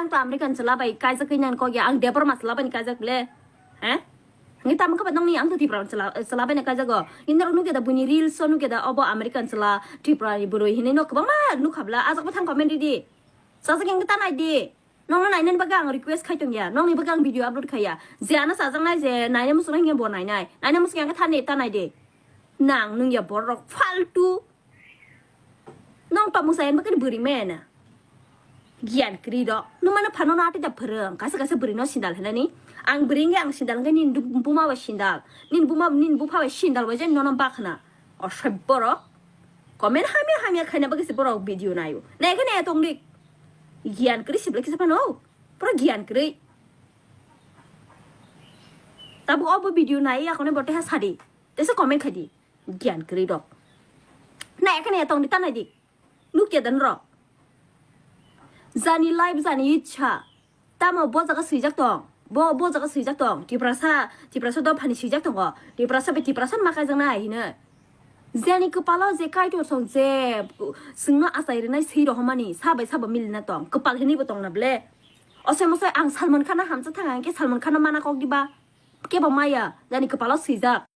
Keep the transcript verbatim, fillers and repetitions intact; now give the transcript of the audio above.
Ang to American chwla bai kaijak khe nang kok ya, ang Debbarma chwla bai kaijak le. He? Ngi tamo khe ba nongni ang to Tipra chwla, chwla bai kaijak go. Ngi norok nukya da buini reels o nukya da obo American chwla Tripura ni bwrwi hinwi no kwbangma nukhabla. Ajak bo thang comment ridi. Sajak yang ta nai di. Nongno nainani bagwi ang request khai tong ya. Nongni bagwi ang video upload khai ya. Je ano sajaknai je naina muchungnai hwnwi bo nainai. Naina muchung yang khe thani ta nai di. Nang nung ya borok faltu. Nong tamo sa yang bakani bwrwi mena. Giyan kwrwi rok. Nung mano phano no atwi da phwrwng. Kaisa kaisa bwrwi no sindal hinani. Ang bwrwi wngkhe ang sindal wngkhe nini buma bai sindal. Nini buma nini bupha bai sindal bai je nono bakhna. Osoi borok. Comment hamya hamya khaina bagwi se borok video naio. Nai khe nai tong di. Giyan kwrwi sibla kisa phano. Pura giyan kwrwi. Tabuk obo video nai yakone bo teha sadi. Tesa comment khai di. Giyan kwrwi rok. Nai khe nai tong di ta nai di. Nukya dan rok. Jani live jani ichha. Tamo bo jaga swijak tong. Bo, bo jaga swijak tong. Tiprasa, Tiprasa dophani swijak tongo. Tiprasa be Tiprasa ma kaijaknai hino. Jani kwpalo je Kaitor song je chwngno achai rwnai swi rohormani sa bai sabo milina tong. Kwpal hinwi bo tongna ble. Osai mosai ang Salman Khan no hamjak thang ang khe Salman Khan no mana kok diba. Kebo maya, jani kwpalo swijak.